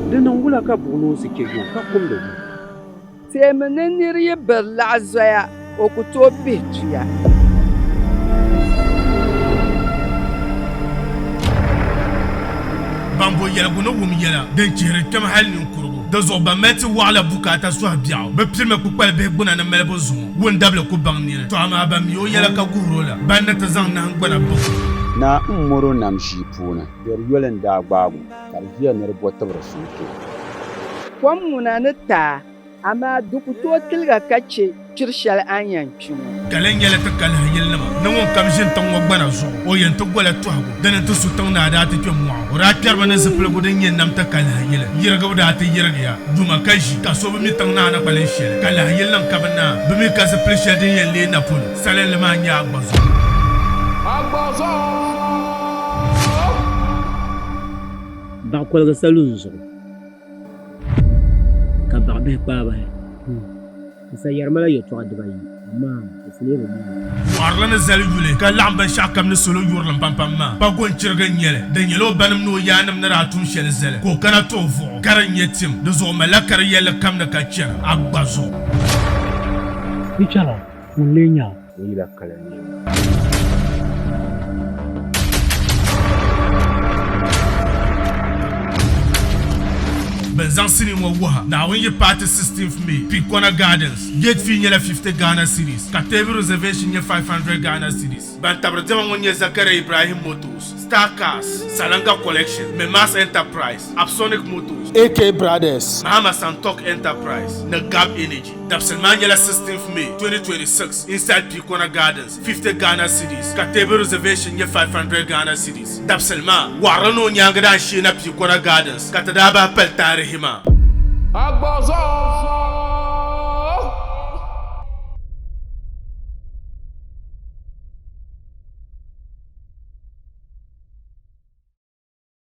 Di niŋ wula ka buɣ noonsi chɛ yuŋ ka kumdi ŋɔ? Teemi ni nir yi biri laɣ zoya, o ku tooi pihi tuya. Ban bo yɛligu ni wum yɛla din chihiri kpɛm hal ninkurugu. Di zuɣu ban mali ti waɣila bukaata sɔhi biɛɣu. Bɛ pirimi kpukpali bihi gbuna ni malibu zuŋɔ. Wun dabili ku baŋ nini. Tɔ amaa ban mi o yɛla ka guhir o la, ban ni ti zaŋ nahingbana baŋ o. Naa m-mɔr o nam ʒii puuni, biɛr yoli n-daa gbaag o, ka di ʒiya ni di bɔ tibiri suŋ ti o. Kom ŋuna ni taai, amaa di ku tooi tiliga ka chɛ kpir shɛli a ni yɛn kpi ŋɔ. Ka lan nyɛla ti kalihi yilinima ni ŋunkam ʒini tiŋ ŋɔ gbana zuɣu, o yɛn ti gola tɔhigu dini nti su tiŋ naa daa ti kpe mɔɣu. O daa kpɛrimi ni zipiligu din nyɛ nam ti kalihi yili yirigibu daa ti yirigiya. Duma ka ʒi, ka so bi mi tiŋ naa ni kpalim shɛli, ka lahi yili niŋ ka bɛ naa bi mi ka zipili shɛli din yɛn leei napolo salinli maa nyɛ a gba zuɣu. Baɣa koliga sa lu n zuɣu, ka baɣa bihi kpaai bahi. N sa yɛri ma la yɛtɔɣa dibayi, amaa di lee bi mi. Wɔɣirili ni zali yuli ka laɣim binshɛɣu kam ni salo yurilim pampam maa, Pago n-chirigi n-nyɛ li. Di nyɛla o banim ni o yaannim ni daa tum shɛli zali ka o kana ti o vuɣu, ka di nyɛ tim. Di zuɣu malila ka di yɛlli kam ni ka chana a gba zuɣu. Yi chana, ŋun lee nya a? O yila kala neema. Bɛn zaŋ sinii ŋɔ wuha Naawuni yi paai ti 16th May, Picona Gardens. Gate fee nyɛla 50 Ghana cedis ka table reservation nyɛ 500 Ghana cedis. Ban tabiri diɛma ŋɔ nyɛ Zakaria Ibrahim Motors, Star Cars, Salanga Collection, Memas Enterprise, Absonic Motors, AK Brothers, Mahama Santok Enterprise ni Gab Energy. Dabisili maa nyɛla 16th May 2026 inside Picona Gardens, 50 Ghana cedis ka table reservation nyɛ 500 Ghana cedis. Dabisili maa, waɣirili ni o nyaaŋa daa n-sheei na Picona Gardens ka ti daa bahi pali taarihi maa.